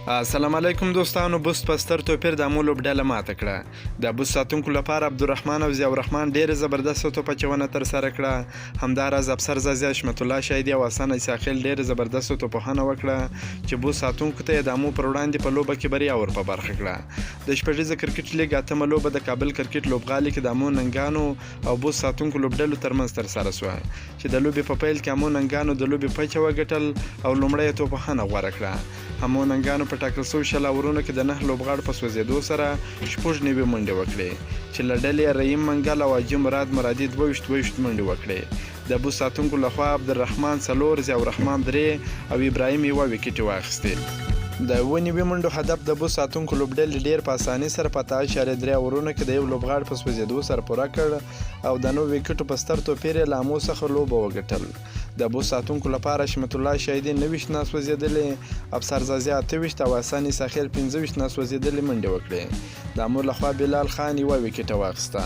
السلام علیکم دوستانو، بوست په ستر توپیر د امو لوبډله ماته کړه. د بوست ساتونکو لپاره عبدالرحمن او ضیاءالرحمن ډېره زبردسته توپ اچونه ترسره کړه. همداراز افسر ځاځي، حشمت الله شاهدي او حسن عیسی خېل ډېره زبردسته توپوهنه وکړه چې بوست ساتونکو ته یې د امو پر وړاندې په لوبه کې بریا ور په برخه کړه. د شپږیزه کرکټ لیګ اتمه لوبه د کابل کرکټ لوبغالي کې د امو ننګانو او بوست ساتونکو لوبډلو ترمنځ ترسره شوه چې د لوبې په پیل کې امو ننګانو د لوبې پچه وګټل او لومړی یې توپوهنه غوره کړه. امو ننګانو په ټاکل شوو 20 اورونو کې د نهه لوبغاړو په سوځېدو سره 96 منډې وکړې چې له ډلې یې رحیم منګل او حاجي مراد مرادي 22 22 منډې وکړې. د بوست ساتونکو له خوا عبدالرحمن څلور، ضیاءالرحمن درې او ابراهیم یوه ویکټې واخیستې. د 97 منډو هدف د بوست ساتونکو لوبډلې ډېر په اسانۍ سره په 8.3 اورونو کې د یو لوبغاړي په سوځېدو سره پوره کړ او د نهو ویکټو په ستر توپیر یې له امو څخه لوبه وګټل. د بوست ساتونکو لپاره حشمت الله شاهدي 29 ناسوځېدلې، افسر ځاځي 28 او حسن عیسی خېل 25 ناسوځېدلې منډې وکړې. د امو لخوا بلال خان یوه ویکټه واخیسته.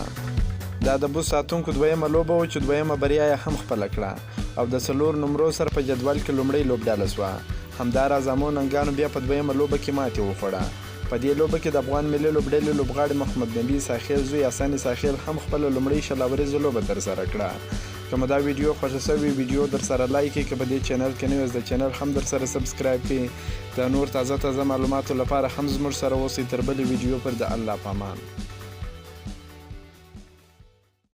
دا د بوست ساتونکو دویمه لوبه وه چې دویمه بریا یې هم خپله کړه او د څلور نمرو سره په جدول کې لومړۍ لوبډله شوه. همداراز امو ننګانو بیا په دویمه لوبه کې ماتې وخوړه. په دې لوبه کې د افغان ملي لوبډلې لوبغاړي محمد نبي عیسی خېل زوی حسن عیسی خېل هم خپله لومړۍ 20 اوریزه لوبه ترسره کړه. که مو دا ویډیو خوښه شوې، ویډیو درسره لایک کړئ. که په دې چینل کې نوی یاست، د چینل هم درسره subscribe کړئ. د نور تازه تازه معلوماتو لپاره هم زموږ سره اوسئ. تر بلې ویډیو پر د الله پامان.